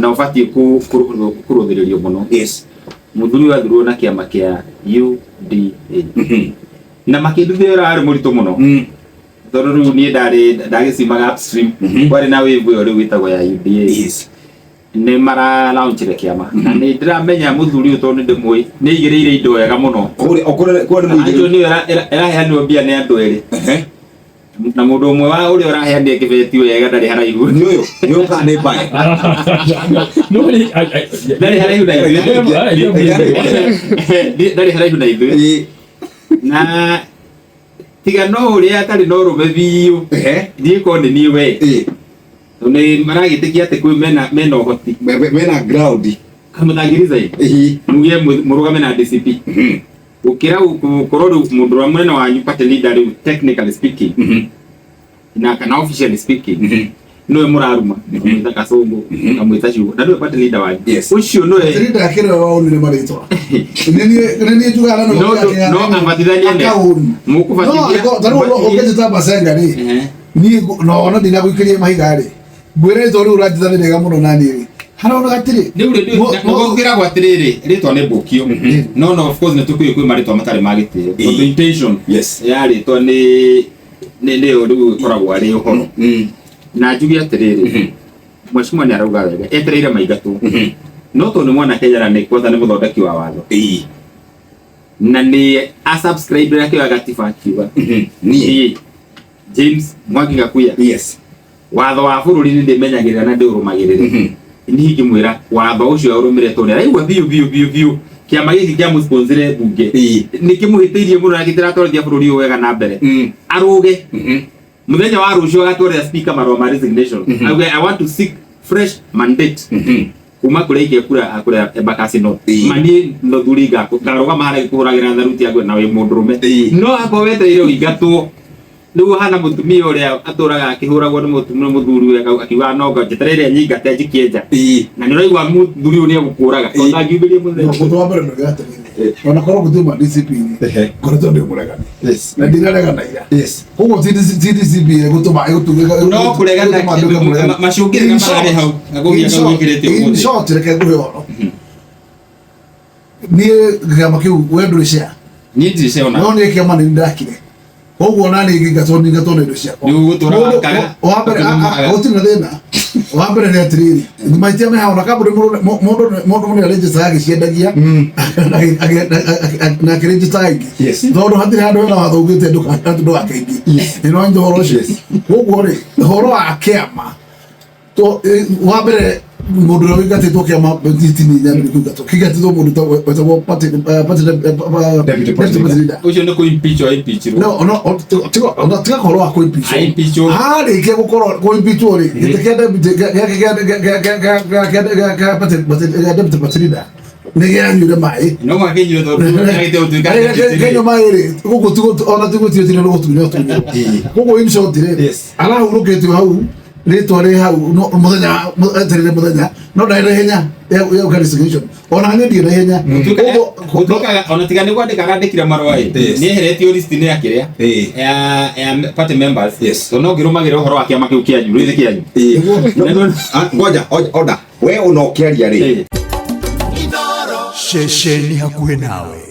Na ũbatiĩ kũrũthĩrĩrio mũno. Mũthuri ũyũ athurwo na kĩama kĩa UDA na makĩnduthĩra ũrarĩ mũritũ mũno, tondũ rĩu niĩ ndarĩ ndagĩcimaga upstream. Kwarĩ na wave ĩyo rĩu ĩtagwo ya UDA. Nĩ mara launchire kĩama na nĩ ndĩramenya mũthuri ũyũ, tondũ nĩ ndĩmũĩ, nĩ aigĩrĩire indo wega mũno. Kũrĩa okũrĩa kũrĩa nĩ Acio mũigĩrĩru. nĩyo ĩraheanwo mbia nĩ andũ erĩ, na mũndũ ũmwe wa ũrĩa ũraheanire kĩbeti wega ndarĩ haraihu. Nĩ ũyũ, nĩ ũyũ kana nĩ mbae? Ndarĩ haraihu na ithuĩ. Ndarĩ haraihu na ithuĩ. Na tiga no ũrĩa atarĩ na ũrũme biũ, niĩ korwo nĩ niĩ we, tondũ nĩ maragĩtĩkia atĩ kwĩ mena ũhoti. Mena ground. Kamũtangiriza muge mũrũgame na DCP gũkĩra gũkorwo rĩu mũndũ ũrĩa mũnene wanyu, party leader, rĩu technically speaking na kana officially speaking, nĩwe mũraruma, mũkamwĩta kacũngũ, mũkamwĩta ciugo, na nĩwe party leader wanyu. Ũcio nĩwe. Atĩrĩ, ndakĩrĩ waũnire marĩtwa nĩ niĩ njugaga na No abatithanie ne akaũni mũkũbatithia. No tarĩu ũngĩnjĩta Basenga rĩ, niĩ no ona ndinagũikĩria mahiga rĩ, ngwĩre rĩtwa rĩu ũranjĩta nĩ rĩega mũno, na niĩ rĩ harona gatĩrĩ. Rĩu rĩ nĩguo atĩrĩrĩ, rĩtwa nĩ mbũkio, no of course nĩ tũkũĩ kwĩ marĩtwa matarĩ ma gĩtĩo, tondũ intention ya rĩtwa nĩ nĩyo rĩu ĩkoragwo arĩ ũhoro. Na njuge atĩrĩrĩ, mheshimiwa nĩ arauga wega, etereire maingatwo, no tondũ nĩ mwanake na nĩ kwanza nĩ mũthondeki wa watho na nĩ asubscribe akĩoya gatiba akiuga, niĩ "Niĩ James Mwangi Gakuya, watho wa bũrũri nĩ ndĩmenyagĩrĩra na ndĩũrũmagĩrĩre." Niĩ ingĩmwĩra watho ũcio aũrũmĩrĩre, tondũ nĩaraigua biũ biũ biũ biũ kĩama gĩkĩ kĩamũsponsire mbunge nĩ kĩmũhĩtĩirie mũno na gĩtiratwarithia bũrũri ũyũ wega na mbere. Arũge mũthenya wa rũciũ agatwarĩra speaker marũa ma resignation, auge, "I want to seek fresh mandate kuma kũrĩa aikia kura kũrĩa Embakasi North." Maniĩ no thuri ngarũgama harĩa kũhũragĩra tharuti ya na wĩ mũndũrũme. No akorwo wetereire ũingatwo, rĩu ũhana mũtumia ũrĩa atũraga akĩhũragwo nĩ mũtumia mũthuri we, akiuga no njetereire nyingate njikie nja, na nĩ ũraigua mũthuri ũyũ nĩ egũkũraga tondũ ndangiumĩrie mũthenya. Ũndũ wa mbere nĩ atĩrĩrĩ, ona korwo gũtiuma DCP rĩ, ngoretwo ndĩ mũregani na ndiraregana ira. Koguo ti DCP ĩgũtũma No kũregana macũngĩrĩra mararĩ hau agũgĩa kau wĩkĩrĩte In ũmũthĩ. short, reke ngũhe ũhoro, niĩ kĩama kĩu we ndũrĩ share. Niĩ ndirĩ share ona. No niĩ kĩama nĩ ndakire, koguo ona niĩ ngĩingatwo ningatwo na indo ciakwa. Nĩ ũgũtũra wakaga, Wa mbere, ũkĩmumuaga. gũtirĩ na thĩna. Wa mbere nĩ atĩrĩrĩ, mahĩtia me hau na kambuni, mũndũ nĩ arĩnjĩtaga agĩciendagia na akĩrĩnjĩtaga ingĩ, tondũ hatirĩ handũ hena watho ugĩte ndũgake ingĩ. Nĩ no ũhoro ũcio. Koguo rĩ, ũhoro wa kĩama wa mbere, mũndũ ũrĩa ũingatĩtwo kĩama ti niĩ nyambĩrĩria kũingatwo, kĩingatĩtwo mũndũ wetagwo Deputy party deputy party leader. Ũcio nĩ kũ-impeach o impeachirwo. No tiga ũhoro wa kũ-impeachwo. A-impeachwo. Harĩkia gũkorwo kũ-impeachwo rĩ, gĩtĩ kĩa deputy gĩake kĩa deputy party leader nĩ gĩanyuire maĩ. No mũhaka inyuĩ tondũ nĩagĩte gũtuĩka deputy. Kĩanyua maĩ rĩ, gũkũ ona ti gũtuĩtire nĩ gũtunywo tunywo. Koguo in short rĩ, arahurũkĩtio hau, rĩtwa rĩ hau, no mũthenya etereire mũthenya, no ndarĩ na ihenya ya gwĩka resignation, ona niĩ ndirĩ na ihenya. Gũtuĩkaga ona tiga nĩ kwandĩka arandĩkire marũa ĩ, nĩ eheretio list-inĩ ya kĩrĩa ya party members, tondũ no ngĩrũmagĩrĩra ũhoro wa kĩama kĩu kĩanyu rĩthĩ kĩanyu. Ngoja, oda we ona ũkĩaria rĩ. Ceceni hakuhĩ nawe.